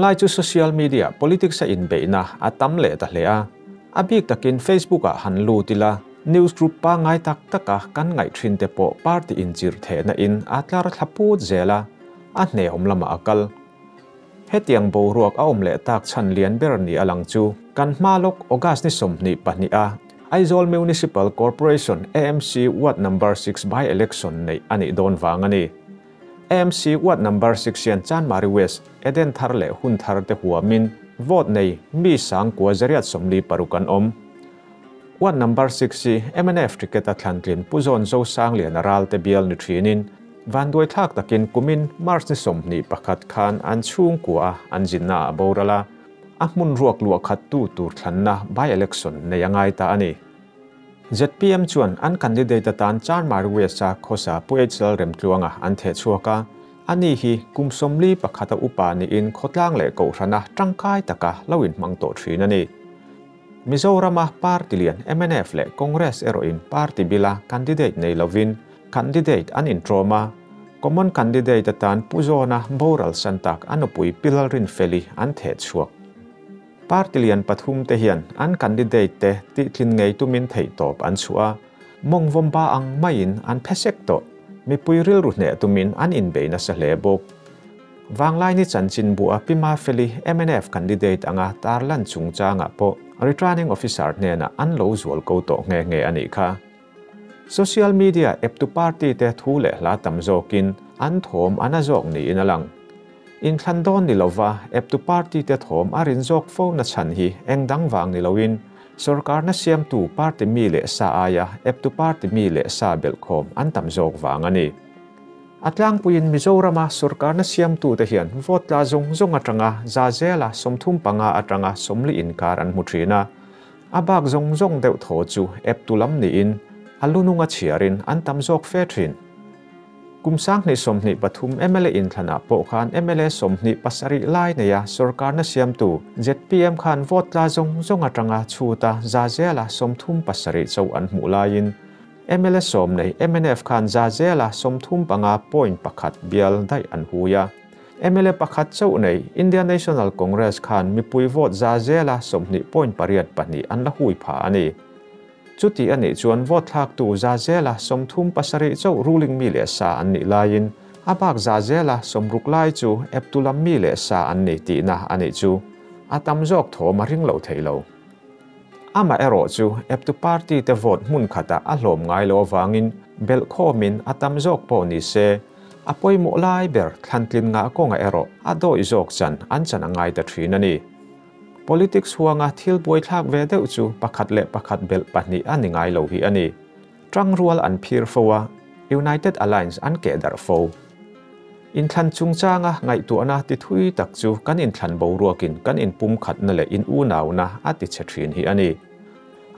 Tunlai chu social media politics a inbeihna a tam leh ta hle a, a bik takin Facebook ah han lut ila news group pangngai tak taka kan ngaih thin te pawh party inchirh thehna in a tlar thla put zel a, a hnehawm lamah a kal. Hetiang boruak a awm leh tak chhan lian ber ni a lang chu kan hma lawk August ni 22 a Aizawl Municipal Corporation, AMC, Ward Number 6 by-election neih a nih dawn vang a ni. AMC Ward Number 6 hian Chanmari West, Eden thar leh hun thar te huamin vote nei mi 9846 an awm. Ward Number 6 hi MNF ticket a thlantlin Pu Zawn Zosanglian a ral te bial ni thinin vanduai thlak takin kumin March ni 21 khan an chhungkua a an zinna a boral a, a hmun ruak luah khat tu tur thlanna by-election nei a ngai ta a ni. ZPM chuan an candidate atan Chanmari West a khawsa Pu H Lalremtluanga an theh chhuak a, ani hi kum 41 a upa niin khawtlang leh kohhrana tangkai taka lo inhmang tawh thin a ni. Mizorama party lian MNF leh Congress erawhin party bila candidate nei lovin candidate an intrawm a, common candidate atan Pu Zawna boral santak a nupui Pi Lalrinfeli an theh chhuak. Party lian pathum te hian an candidate te tihtlin ngei tumin theih tawp an chhuah a, mawng vawmba ang maiin an phesek tawh, mipui rilru hneh tumin an inbei nasa hle bawk. Vanglai ni chanchin bu a Pi Mafeli MNF candidate anga tarlan chungchangah pawh returning officer hnena an lo zual ko tawh nge nge a nih kha. Social media ep tu party te thu leh hla tam zawkin an thawm an a zawk niin a lang. Inthlan dawn ni lova ep tu party te thawm a rin zawk fo na chhan hi eng dang vang ni loin sorkar na siam tu party mi leh sa aia ep tu party mi leh sa belh khawm an tam zawk vang a ni. A tlangpuiin Mizorama sorkar na siam tu te hian vote tla zawng zawng atanga za zela 35 atanga 40 inkar an hmu thin a. A bak zawng zawng deuh thaw chu ep tu lam niin a lununga chhiarin an tam zawk fe thin. Kum 2023 MLA inthlanah pawh khan MLA 27 lai neia sorkar na siam tu ZPM khan vote tla zawng zawng atanga chhuta za zela 37 chaw an hmuh laiin MLA 10 nei MNF khan za zela 35.1 bial daih an huia. MLA pakhat chaw nei Indian National Congress khan mipui vote za zela 20.82 an la hui pha ani. Chuti ani chuan vote thlak tu za zela 37 chaw ruling mi leh sa an ni laiin a bak za zela 60 lai chu ep tulam mi leh sa an ni tihna ani chu. A tam zawk thawm a ring lo thei lo. Ama erawh chu ep tu party te vote hmun khata a hlawm ngai lo awangin belh khawmin a tam zawk pawh ni se a pawimawh lai ber thlantlin nga kawnga erawh a dawi zawk chan an chan a ngai ta thin a ni. Politics huanga thil buai thlak ve deuh chu pakhat leh pakhat belh pahnih a ni ngai lo hi a ni. Tang rual an phir fo a, United Alliance an keh darh fo. Inthlan chungchanga ngaihtuahna ti thui tak chu kan inthlan boruakin kan inpum khatna leh in unauna a ti che thin hi a ni.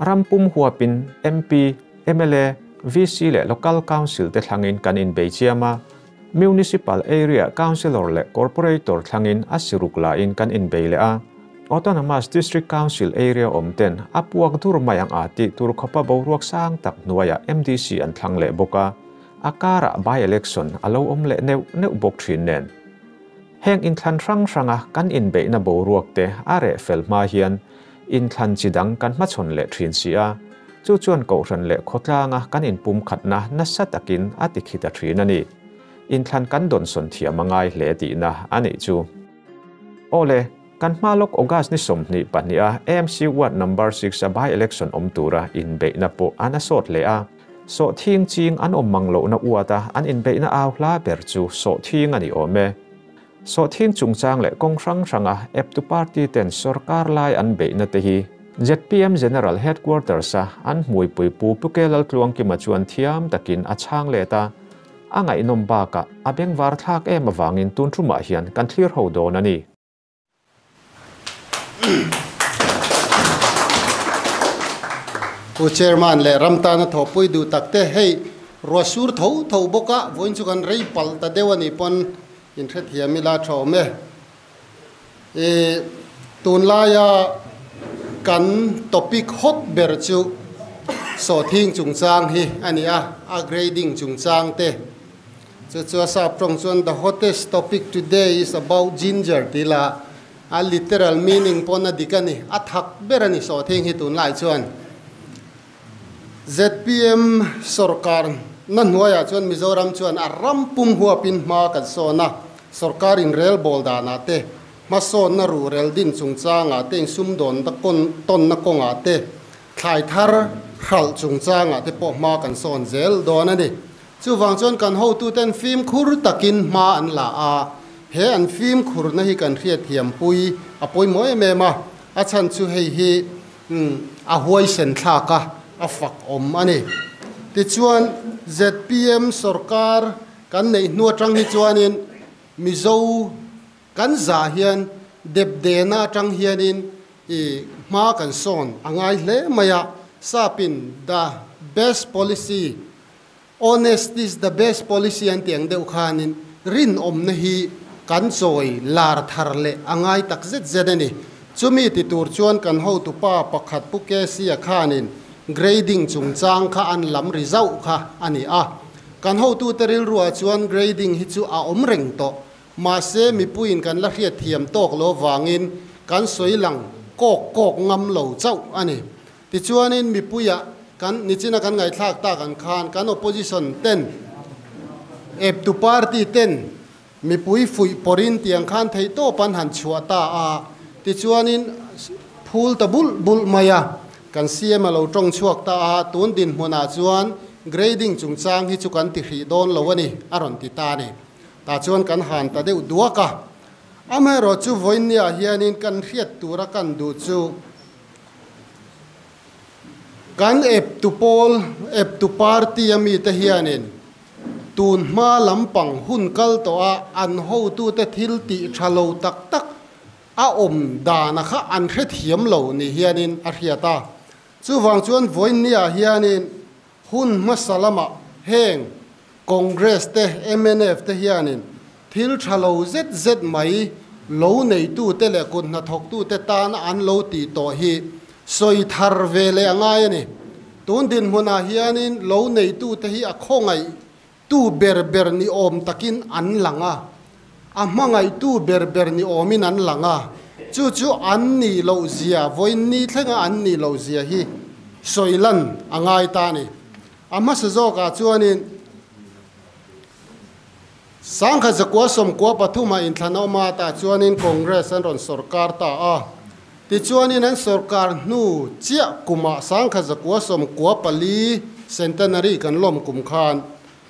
Rampum huapin MP, MLA, VC leh Local Council te thlangin kan inbei chiam a, Municipal Area Councillor leh Corporator thlangin a siruk lain kan inbei leh a. Autonomous District Council Area awm ten a puak dur mai ang a tih tur khawpa boruak sang tak hnuaiah MDC an thlang leh bawk a. A karah by-election a lo awm leh neuh neuh bawk thin nen. Heng inthlan hrang hranga kan inbeihna boruak te a reh fel hma hian inthlan chi dang kan hmachhawn leh thin si a. Chu chuan kohhran leh khawtlanga kan inpum khatna nasa takin a ti khita thin a ni. Inthlan kan dawnsawn thiam a ngai hle tihna a nih chu. Awle, kan hma lawk August ni 22 a AMC Ward Number 6 a by-election awm tura inbeihna pawh an a sawt hle a. Sawh thing ching an awm mang lohna uat a an inbeihna au hla ber chu sawh thing a ni awm e. Sawh thing chungchang leh kawng hrang hranga ep tu party ten sorkar lai an beihna te hi ZPM General Headquarters a an hmuipui pu Pu Ke Laltluangkima chuan thiam takin a chhang let a. A ngaihnawm bakah a bengvar thlak em awangin tun thumah hian kan thlir ho dawn a ni. Pu Chairman leh Ramtana thawpui duh tak te hei ruasur tho tho bawka vawiin chu kan rei pal ta deuh a ni pawn inhrethiam ila tha awm e. E tunlaia kan topic hot ber chu sawhthing chungchang hi a ni a, a grading chungchang te. Chu chu a sap tawng chuan the hottest topic today is about ginger tila. A literal meaning pawn a dik a ni. A thak ber a ni sawhthing hi tunlai chuan. Zpm sorkar na hnuaiah chuan Mizoram chuan a ram pum huapin hma kan sawn a, sorkar inrelbawl danah te, hmasawnna ruhrel din chungchangah te, insumdawnna tawnna kawngah te, thlai thar hralh chungchangah te pawh hma kan sawn zel dawn a ni. Chuvang chuan kan hotuten fimkhur takin hma an la a, he an fimkhurna hi kan hriatthiampui a pawimawh em em a, a chhan chu hei hi a huaisen thlak a, a fak awm a ni. Tichuan, zpm sorkar kan neih hnu atang hi chuanin Mizo kan zah hian depdehna atang hianin i hma kan sawn a ngai hle mai a, sapin the best policy, honest is the best policy an tih ang deuh khanin rinawmna hi kan chawi lar thar leh a ngai tak zet zet a ni. Chumi ti tur chuan kan hotupa pakhat Pu Kesia khanin grading chungchang kha an lam ri zauh kha a ni a. Kan hotute rilruah chuan grading hi chu a awm reng tawh. Mahse mipuiin kan la hriatthiam tawk lo vangin kan sawi lang kawk kawk ngam lo chauh a ni. Tichuanin mipuiah kan nichina kan ngaihthlak tak ang khan kan opposition ten, eptu party ten mipui fuih pawrin tiang khan theihtawp an han chhuah ta a. Tichuanin phul ta bulh bulh mai a, kan CM a lo tawng chhuak ta a, tun dinhmunah chuan grading chungchang hi chu kan ti hrih dawn lo a ni, a rawn ti ta a ni. Tah chuan kan han ta deuh duak a. Amaherawhchu vawiinniah hianin kan hriat tura kan duh chu kan eptu pawl, eptu party a mite hianin tun hma lampang hun kal tawh a an hotute thil tih tha lo tak tak a awm dana kha an hrethiam lo ni hianin a hriat a. Chuvang chuan vawiinniah hianin Hun hmasa lamah heng Congress te, mnf te hianin thil tha lo zet zet mai lo neitute leh kut hnathawktute tana an lo tih tawh hi sawi thar ve leh a ngai a ni. Tun dinhmunah hianin lo neitute hi a khawngaih tu ber ber ni awm takin an lang a, a hmangaihtu ber ber ni awmin an lang a, chu chu an nih loh zia, vawiin ni thlenga an nih loh zia hi sawi lan a ngai ta a ni. A hmasa zawkah chuanin Sangkhat zakua sawmkua pathumah inthlan a awm a, tah chuanin Congress an rawn sawrkar ta a. Tichuanin an sawrkar hnu chiah kumah Sangkhat zakua sawmkua pali Centenary kan lawm kum khan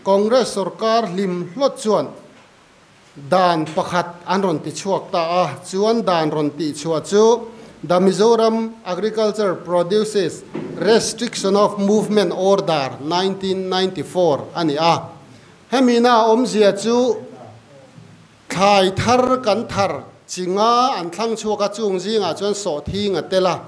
Congress sawrkar hlim hlawt chuan dan pakhat an rawn ti chhuak ta a, chuan dan rawn tih chhuah chu The Mizoram Agriculture Produces Restriction of Movement Order 1994 a ni a. Hemi na awmzia chu thlai thar kan thar chi nga an thlang chhuak a, chung zingah chuan sawhthing a tel a.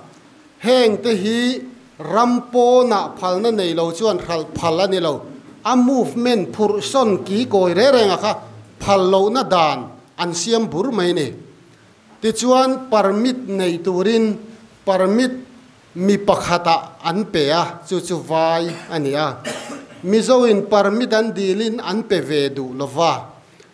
Heng te hi ram pawnah phalna nei lo chuan hralh phal a ni lo. A movement phurh sawn ki kawi reng reng a kha phal lohna dan an siam bur mai a ni. Tichuan permit nei turin permit mi pakhatah an pe a, chu chu vai a ni a. Mizoin permit an dilin an pe ve duh lo va.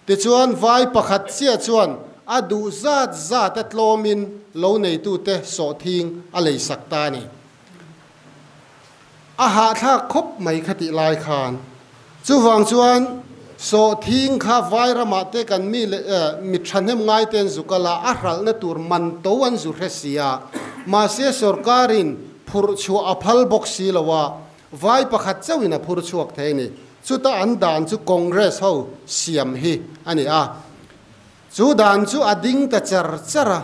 Tichuan, vai pakhat chiah chuan a duh zat zat a tlawmin lo neitute sawhthing a leisak ta a ni. A hahthlak khawp mai kha tih lai khan. Chuvang chuan sawhthing kha vai ramah te kan mi leh mi thahnem ngai te an zu kal a, a hralhna tur man to an zu hre si a. Mahse sorkarin phurh chhuah a phal bawk si lo a, Vai pakhat chauhin a phur chhuak thei a ni. Chuta an dan chu Congress ho siam hi a ni a. Chu dan chu a ding ta char char a.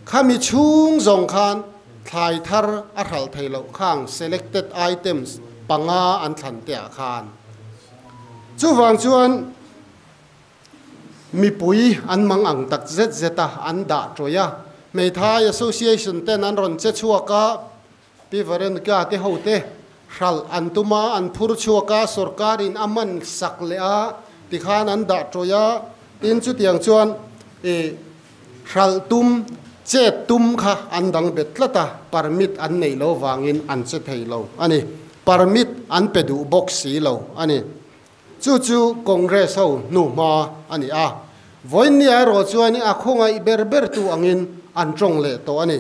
Khami chhung zawng khan thlai thar a hralh thei loh khang selected items panga an thlan te ah khan. Chuvang chuan mipui an mang ang tak zet zet a, an dah tawih a. Hmeithai Association ten an rawn che chhuak a. Pi Varenka te hote hralh an tum a, an phur chhuak a, sorkarin a man sak leh a, tikhan an dah tawih a, tin chutiang chuan i hralh tum, chet tum kha an dang bet tlat a, permit an neih lo vangin an che thei lo a ni. Permit an pe duh bawk si lo a ni. Chu chu Congress ho hnuhma a ni a. Vawiin ni erawh chuan a khawngaih ber ber tu angin an tawng leh tawh a ni.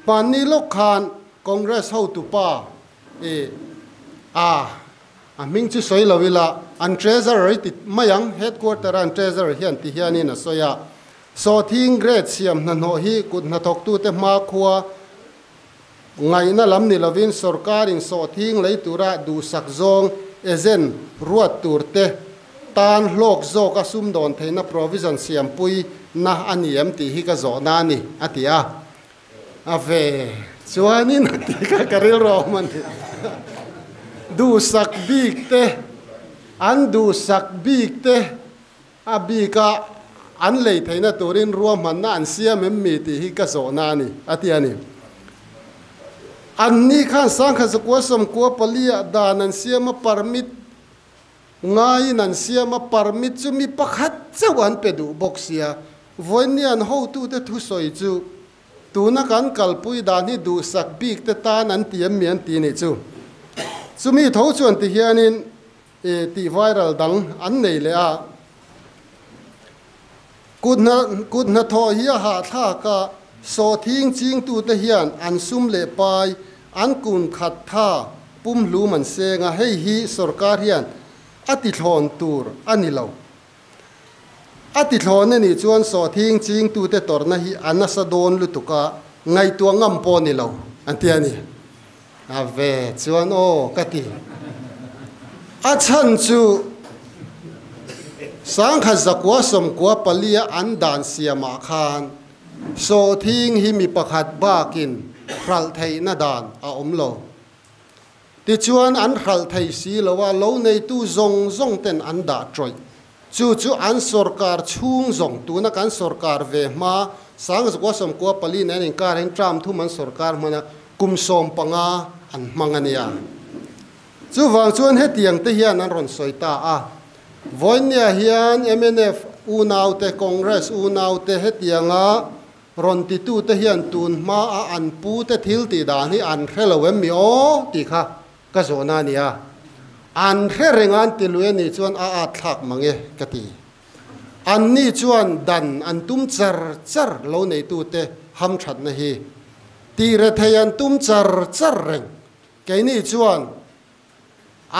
Hmanni lawk khan Congress hotupa i a a hming chu sawi lo ila, an Treasurer i ti mai ang, Headquarter a an Treasurer hian ti hianin a sawi a, Sawhthing grade siam hnahnawh hi kut hnathawktute hmakhua Ngaihna lam ni lovin sorkarin sawhthing lei tura duhsak zawng agent ruat tur te tan hlawk zawka sumdawn theihna provision siampui na a ni em tih hi ka zawhna a ni, a ti a. A ve chuanin a ti kha ka rilru a awm a ni. Duhsak bik te, an duhsak bik te A bika an lei theihna turin ruahmanna an siam em mi tih hi ka zawhna a ni, a ti a ni. Anni khan sangkhat zakua sawmkua paliah dan an siam a, permit ngaiin an siam a, permit chu mi pakhat chauh an pe duh bawk sia. Vawiinni an hotute thusawi chu tuna kan kalpui dan hi duhsak bik te tan an ti em mi an ti nih chu. Chumi tho chuan ti hianin E tih viral dang an nei leh a, kut hna kut hnathawh hi a hahthlak a, sawhthing chingtute hian an sum leh pai an kun khat tha pumhlum an seng a, hei hi sorkar hian a tithlawn tur a ni lo. A tithlawn a nih chuan sawhthing chingtute tawrhna hi a nasa dawn lutuk a, ngaihtuah ngam pawh a ni lo an ti a ni. A ve chuan aw ka ti. A chhan chu sangkhat zakua sawmkua palia an dan siamah khan sawhthing hi mi pakhat bakin hralh theihna dan a awm lo. Tichuan an hralh thei si lo a, lo neitu zawng zawng ten an dah tawih. Chu chu an sorkar chhung zawng, tuna kan sorkar ve hma, sangzakua sawmkua pali nen inkar hian term thum an sorkar hman a, kum 15 an hmang a nia. Chuvang chuan hetiang te hian an rawn sawi ta a. Vawinia hian mnf unaute, Congress unaute hetianga Rawn titute hian tun hmaa an pute thil tih dan hi an hre lo em mi aw tih kha ka zawhna a ni a. An hre reng a an ti lui a nih chuan a at thlak mang e ka ti. Anni chuan dan an tum char char lo neitute hamthatna hi tih rethei an tum char char reng. Keini chuan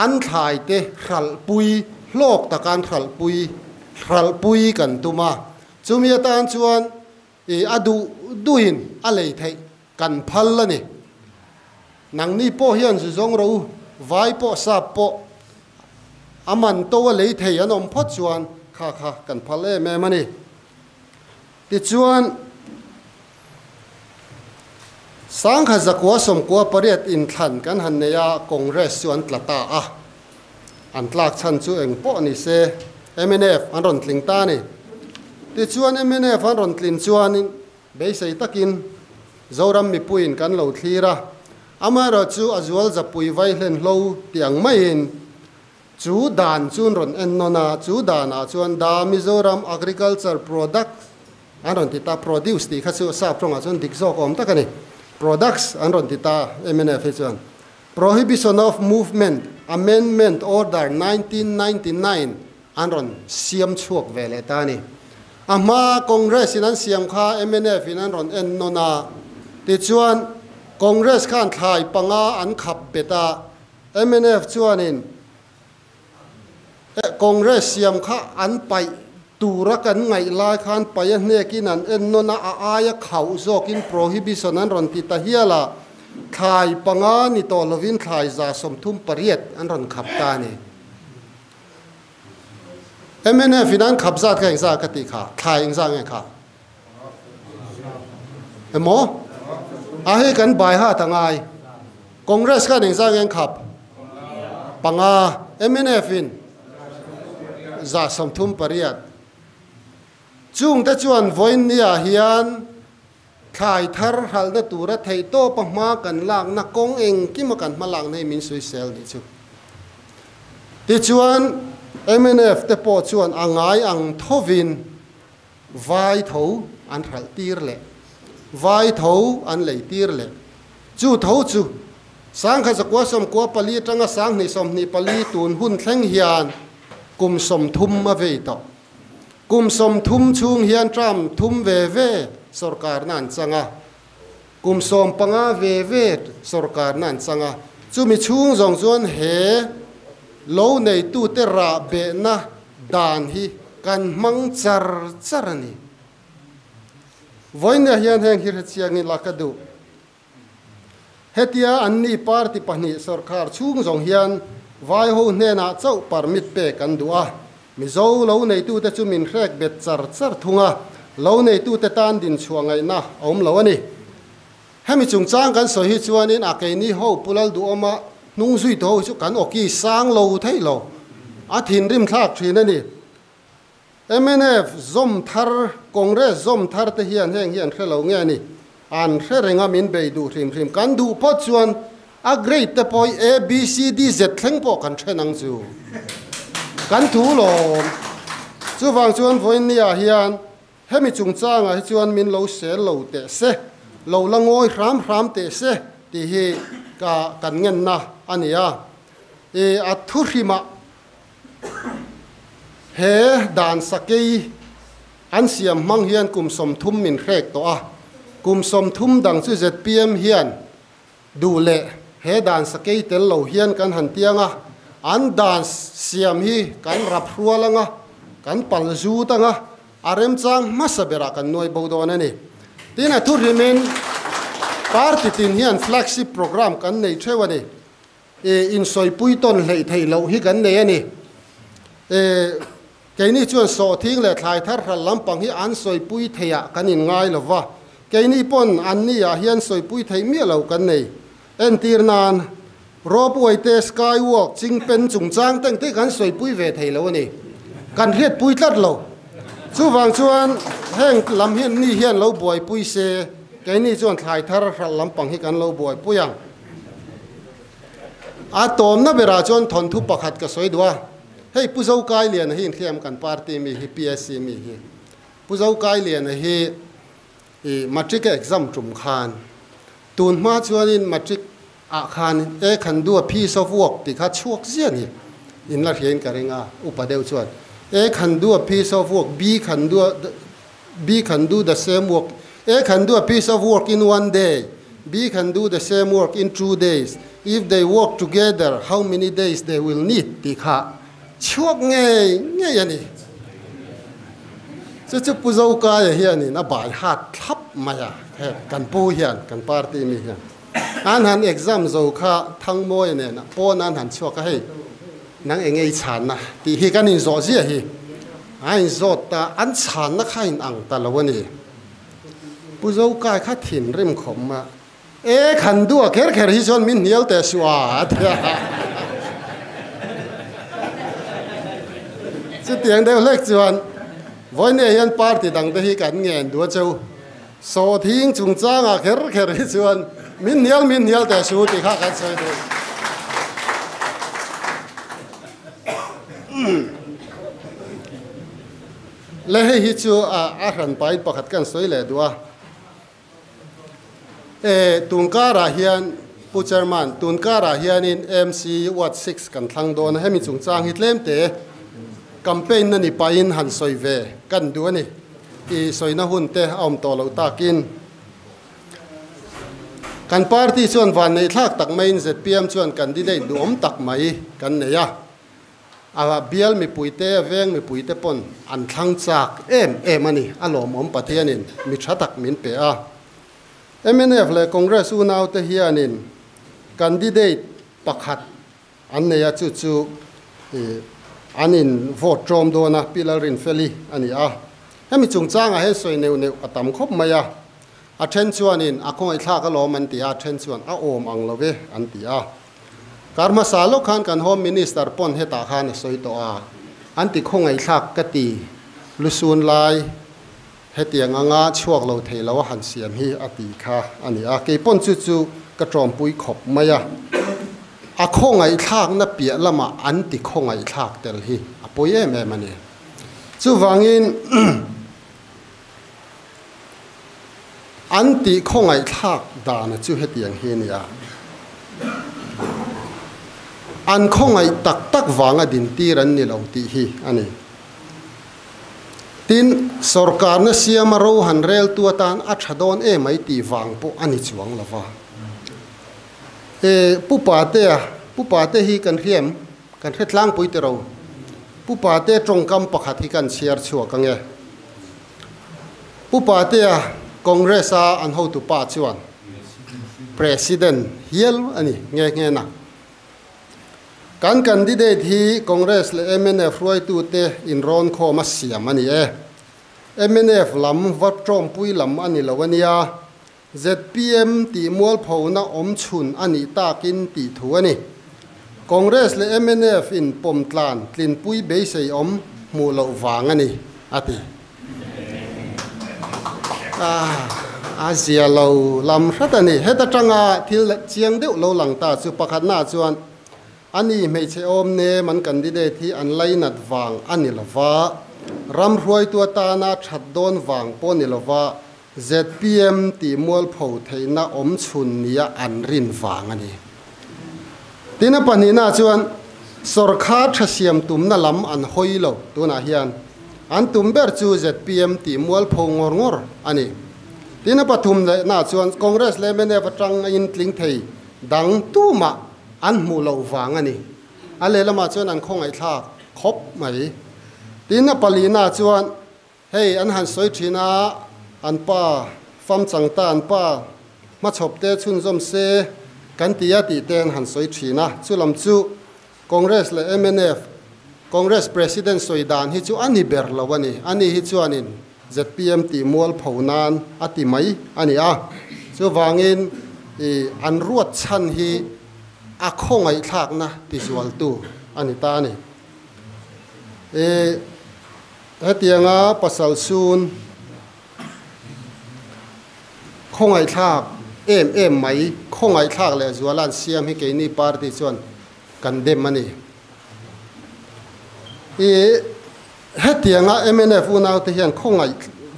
an thlaite hralhpui, hlawk taka an hralhpui, hralhpui kan tum a. Chumi atan chuan i a duh duhin a lei theih kan phal a ni. Nangni pawh hian zu zawng rawh u, vai pawh sap pawh a man to a lei thei an awm phawt chuan kha kha kan phal em em a ni. Tichuan. Sangha zakua sawmkua pariat inthlan kan han nei a, Congress chu an tla ta a. An tlak chhan chu eng pawh ni se, mnf an rawn tling ta a ni. Tichuan mnf an rawn tlin chuanin beisei takin Zoram mipuiin kan lo thlir a, amaherawhchu a zual zapui vai hlenhlo tih ang maiin chu dan chu an rawn en nawn a, chu danah chuan Da Mizoram Agriculture Product An rawn ti ta, produce tih kha chu sap tawngah chuan dik zawk awm tak a ni. Products an rawn ti ta mnf hi chuan. Prohibition of Movement Amendment Order 1999 an rawn siam chhuak ve leh ta a ni. A hma Congress in an siam kha mnf in an rawn en nawn a, tichuan Congress khan thlai panga an khap bet a, mnf chuanin Congress siam kha an paih tura kan ngaih lai khan paih a hnekin an en nawn a, a aia khauh zawkin prohibition an rawn ti ta hial a, thlai panga ni tawh lovin thlai 38 an rawn khap ta a ni. Mnf in an khap zat kha engzah ka tih kha? Thlai engzah nge kha? Emaw? A hei kan bai hat a ngai. Congress khan engzah nge an khap? Panga. Mnf in 38. Chungte chuan vawiinniah hian thlai thar hralhna tura theihtawpa hma kan lakna kawng engkima kan hma lakna hi min sawisel nih chu. Tichuan mnf te pawh chuan a ngai ang thovin Vai tho an hralh tir leh vai tho an lei tir leh. Chu tho chu sangkhat zakua sawmkua pali atanga sanghnih 24 tun hun thleng hian kum 30 a vei tawh. Kum 30 chhung hian term thum ve ve sorkarna an chang a, kum 15 ve ve sorkarna an chang a. Chumi chhung zawng chuan he lo neitute rah behna dan hi kan hmang char char a ni. Vawiinah hian heng hi hrechiangin la ka duh. Hetia anni party pahnih sorkar chhung zawng hian vai ho hnenah chauh permit pek an duh a, Mizo lo neitute chu min hrek bet char char thung a, lo neitute tan dinchhuah ngaihna a awm lo a ni. Hemi chungchang kan sawi hi chuanin a keini ho Pu Lalduhawma hnung zuitu ho hi chu kan awki sang lo thei lo, a thinrim thlak thin a ni. Mnf zawm thar, Congress zawm thar te hian heng hi an hre lo nge ni? An hre reng a min bei duh hrim hrim. Kan duh phawt chuan a grade te pawh hi A, B, C, D, Z thleng pawh kan then ang chu. Kan thu lawm. Chuvang chuan vawiinniah hian hemi chungchangah hi chuan min lo sel lo teh se, lo la ngawi hram hram teh se tih hi ka kan ngenna a ni a. I a thu hrimah He dan sakei an siam hmang hian kum 30 min hrek tawh a, kum 30 dang chu zpm hian duh leh he dan sakei tel lo hian kan han tiang a, an dan siam hi kan rap hrual anga, kan pal zut anga, a remchang hmasa berah kan nuai bo dawn a ni. Tin, a thuhrimin party tin hian flagship programme kan nei theuh a ni. E, insawipui tawn hleih theih loh hi kan nei a ni. E, keini chuan sawhthing leh thlai thar hral lampang hi an sawipui theiah kan inngai lo va, keini pawn anni ah hian sawipui theih miah lo kan nei. Entir nan, ropeway te, skywalk, chingpen chungchang te engte kan sawipui ve thei lo a ni. Kan hriatpui tlat lo. Chuvang chuan heng lam hian ni hian lo buaipui se, keini chuan thlai thar hral lampang hi kan lo buaipui ang. A tawmna berah chuan thawnthu pakhat ka sawi duh a, hei Pu Zokailiana hi inhliam kan party mi hi PSC mi hi. Pu Zokailiana hi i matric a exam tum khan tun hma chuanin matric ah khan A khan do a piece of work tih kha chhuak ziah a ni. In la hriain ka ring a, upa deuh chuan A khan do a piece of work, B khan do a B can do the same work, A can do a piece of work in one day, B can do the same work in two days, if they work together how many days they will need tih kha chhuak ngei ngei a ni. Chu chu Pu Zokaia hianin a bai hat thlap mai a, he kan pu hian, kan party mi hian an han exam zo kha Thangmawia nen pawn an han chhuak a, hei nang enge i chhanna tih hi kan inzawh ziah hi. A inzawt ta, an chhanna kha in ang ta lo a ni. Pu Zokai kha thinrim khawp a, E khan dua kher kher hi chuan min hnial teh suh a, a ti a. Chutiang deuh hlek chuan vawinia hian party dangte hi kan ngen duh a cheu. Sawhthing chungchangah kher kher hi chuan min hnial min hnial teh suh tih kha kan sawi duh. Le hei hi chu a hran pain pakhat kan sawi leh duh a. E tun karah hian Pu Chairman, tun karah hianin MC Ward 6 kan thlang dawn a, hemi chungchang hi tlem te campaign na ni pahin han sawi ve kan duh a ni. I sawina hun te a awm tawh loh takin. Kan party chuan van neih thlak tak maiin zpm chuan candidate duhawm tak mai kan nei a. A bial mipuite, a veng mipuite pawn an thlang chak em em a ni. A lawmawm Pathianin mi tha tak min pe a. Mnf leh Congress unaute hianin candidate pakhat an nei a, chu chu an in vote ṭawm dawn a, Pi Lalrinfeli a ni a. Hemi chungchangah hian sawi neuh neuh a tam khawp mai a. A then chuanin a khawngaihthlak alawm an ti a, a then chuan a awm ang lo ve an ti a. Kar hmasa lawk khan kan Home Minister pawn hetah khan a sawi tawh a, an ti khawngaihthlak ka ti, lusun lai hetiang anga chhuak lo thei lo a han siam hi a ti kha a ni a, kei pawn chu chu ka tawmpui khawp mai a, a khawngaihthlakna piah lamah an ti khawngaihthlak tel hi a pawi em em a ni. Chuvangin. An tih khawngaihthlak dana chu hetiang hi a ni a, an khawngaih tak tak vanga dintir an ni lo tih hi a ni. Tin, sorkarna siama ro han reltu atan a tha dawn emai tih vang pawh a ni chuang lo va. E, Pu Patea, Pu Pate hi kan hriam, kan hre tlangpui tiro. Pu Pate tawngkam pakhat hi kan chhiar chhuak ange. Pu Patea Congress a an hotu pa chuan President hial a ni nghe nghe na. Kan candidate hi Congress leh mnf hruaitute inrawn khawm a siam a ni e. Mnf lam va tawngpui lam a ni lo a nia. Zpm tih mualphona awm chhun a nih takin tih thu a ni. Congress leh mnf in pawm tlan tlinpui beisei awm hmuh loh vang a ni, a ti. A zia lo lam hrat a ni. Heta tanga thil chiang deuh lo lang ta chu pakhatnaah chuan a ni hmeichhe awm nem an candidate hi an lainat vang a ni lova, ram hruaitu atana that dawn vang pawh ni lova zpm tih mualpho theihna awm chhun nia an rin vang a ni. Tin a pahnihnaah chuan sawrkhar tha siam tumna lam an hawi lo. Tunah hian an tum ber chu zpm tih mualpho ngawr ngawr a ni. Tin a pathum lehnaah chuan Congress leh mnf atangin tling thei dang tumah an hmuh loh vang a ni. A lehlamah chuan an khawngaihthlak khawp mai. Tin a palihnaah chuan Hei an han sawi thin a, an pa fam chang ta an pa hmachhawp te chhunzawm se kan ti a tih te an han sawi thin a. Chu lam chu Congress leh mnf, Congress President sawi dan hi chu a ni ber lo a ni. Ani hi chuanin zpm tih mual pho nan a ti mai a ni a. Chuvangin i an ruat chhan hi a khawngaihthlakna tizualtu a ni ta a ni. I. Hetianga pasal sun khawngaihthlak em em mai, khawngaihthlak leh zuala an siam hi keini party chuan kan dem a ni. I hetianga mnf unaute hian khawngaih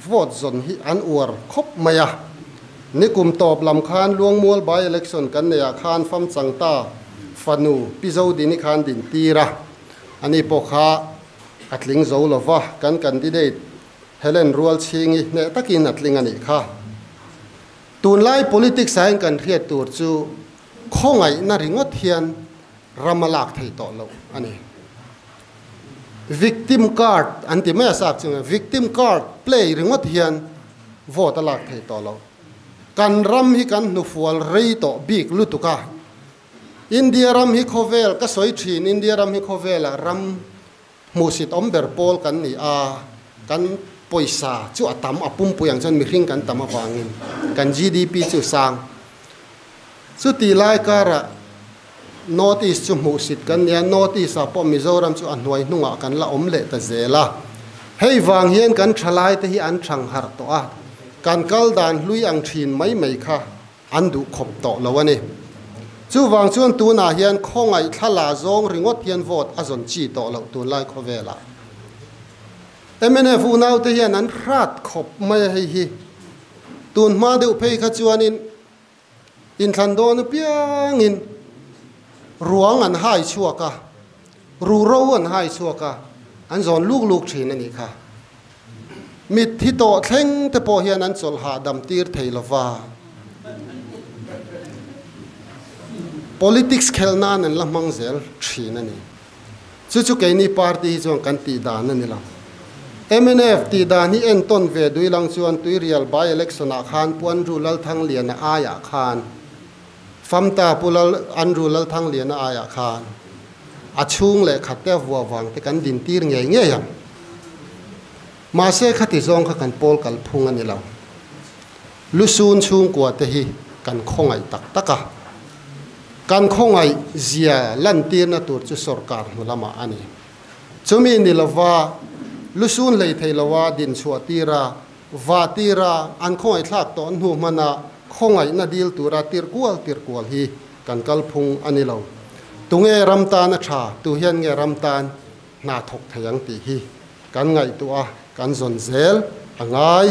vote zawn hi an uar khawp mai a. Nikum tawp lam khan Luangmual by election kan neihah khan Famchangta fanu Pi Zodini khan din tir a, ani pawh kha A tling zo lo va, kan candidate Helen Rualchhingi hneh takin a tling a nih kha. Tunlai politics ah hian kan hriat tur chu khawngaihna ringawt hian ram a lak thei tawh loh a ni. Victim card an ti mai a sap chu, victim card play ringawt hian vote a lak thei tawh loh. Kan ram hi kan hnufual rei tawh bik lutuk a, India ram hi khawvel, ka sawi thin, India ram hi khawvelah ram hmuhsit awm ber pawl kan ni a, kan pawisa chu a tam, a pumpui ang chuan mihring kan tam avangin kan GDP chu sang. Chuti lai karah North East chu hmuhsit kan ni a, North East ah pawh Mizoram chu a hnuai hnungah kan la awm leh ta zel a. Hei vang hian kan thalai te hi an thang harh tawh a, kan kal dan hlui ang thin mai mai kha An duh khawp tawh lo a ni. Chuvang chuan tunah hian khawngaih thla zawng ringawt hian vote a zawn chi tawh loh tunlai khawvelah. Mnf unaute hian an hrat khawp mai a hei hi. Tun hma deuh phei kha chuanin inthlan dawn apiangin ruang an hai chhuak a, ruhro an hai chhuak a, an zawn luk luk thin a nih kha. Mitthi tawh thleng te pawh hian an chawlh hahdam tir thei lo va. Politics khelh nan an la hmang zel thin a ni. Chu chu keini party hi chuan kan tih dan a ni lo. Mnf tih dan hi entawn ve duilang chuan Tuirial by election ah khan Pu Andrew Lalthangliana aiah khan Famta Pu Lal Andrew Lalthangliana aiah khan a chhung leh khat te a vuah vang te kan din tir ngei ngei ang. Mahse khati zawng kha kan pawl kal phung a ni lo. Lusun chhungkua te hi kan khawngaih tak tak a. Kan khawngaih zia lantirna tur chu sorkar hnu lamah a ni. Chumi ni lova lusun hlei thei loa din chhuah tira va tira an khawngaih thlak tawh hnu hmana khawngaihna dil tura tir kual tir kual hi kan kal phung a ni lo. Tunge ram tan a tha, tu hian nge ram tan hna thawk thei ang tih hi kan ngaihtuah a, kan zawn zel a ngai.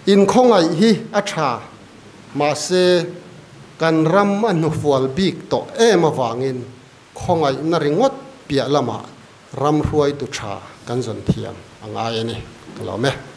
Inkhawngaih hi a tha, mahse kan ram a hnufual bik tawh em avangin khawngaihna ringawt piah lamah ram hruaitu tha kan zawn thiam a ngai a ni. Ka lawm e.